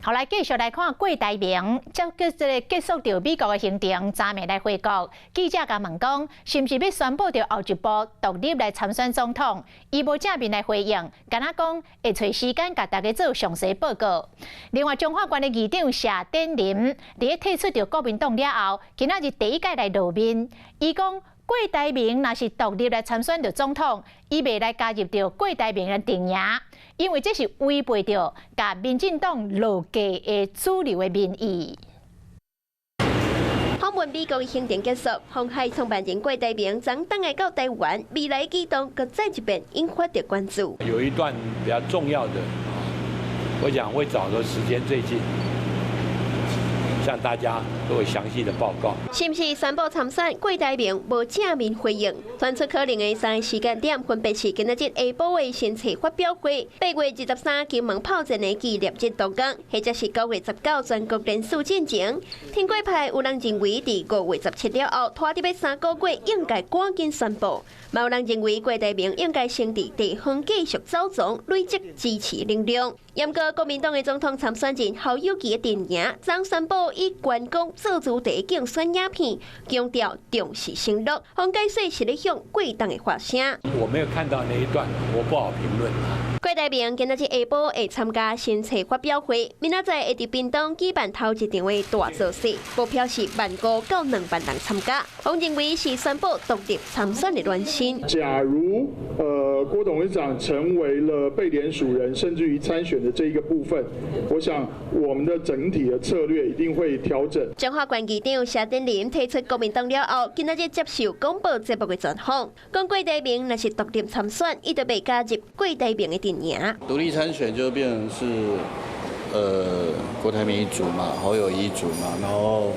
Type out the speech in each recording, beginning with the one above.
好，來繼續來看郭台銘，才結這个結束著美國的行程，昨暝來回國。記者共問講，是毋是欲宣布著後一步獨立來參選總統？伊無正面來回應，干焦講會揣時間共大家做詳細報告。另外，彰化縣的議長謝典林，佇咧退出著國民黨了後，今仔日第一擺來露面，伊講郭台銘若是獨立來參選著總統，伊袂來加入著郭台銘的陣營，因為這是違背著共民進黨落架的主流的民意。訪問美國的行程結束，鴻海創辦人郭台銘昨轉來到台灣，未來舉動閣再一遍引發著關注。有一段比較重要的，我想會找個時間最近向大家做詳細的報告。是毋是宣布參選？郭台銘無正面回應，傳出可能的三個時間點，分別是今仔日下晡的新冊發表會，8月23金門炮戰的紀念日當天，或者是9月19全國聯署進前。挺郭派有人認為，佇5月17了後，拖佇欲3個月，應該趕緊宣布。嘛有人認為郭台銘應該先佇地方繼續走總，累積支持力量。毋過國民黨的總統參選人侯友宜的陣營，昨宣布以關公做主題競選影片，強調重視承諾，方解說是咧向郭董的發聲。我沒有看到那一段，我不好評論。郭台銘今仔日下晡會參加新冊發表會，明仔載會佇屏東舉辦頭一場的大造勢，目標是1.5萬到2萬人參加。方認為是宣布獨立參選的暖身。假如郭董事長成為了被聯署人，甚至於參選的這一個部分，我想我們的整體的策略一定會調整。彰化縣議長謝典林退出國民黨了後，今仔日接受廣播節目的專訪，講郭台銘若是獨立參選，伊就袂加入郭台銘的陣營。獨立參選就變成是，郭台銘一組嘛，侯友宜一組嘛，然後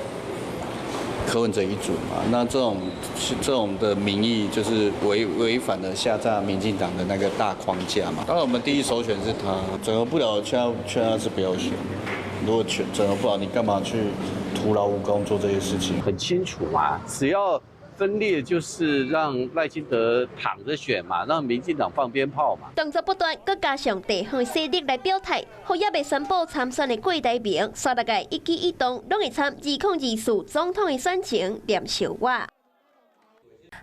柯文哲一組嘛。那這種的民意就是違反了下架民進黨的那個大框架嘛。當然，我們第一首選是他，整合不了，勸他是不要選。如果勸整合不了，你幹嘛去徒勞無功做這些事情？很清楚嘛，只要分裂就是讓賴清德躺着選嘛，讓民進黨放鞭炮嘛。動作不斷，閣加上地方勢力來表態，予猶未宣布參選的郭台銘，煞落來一舉一動攏會參2024總統的選情連燒我。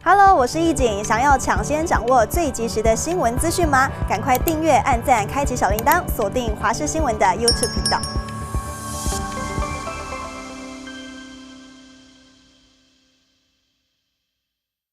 Hello，我是易景，想要搶先掌握最及時的新聞資訊嗎？趕快訂閱、按讚、開啟小鈴鐺，鎖定華視新聞的 YouTube 頻道。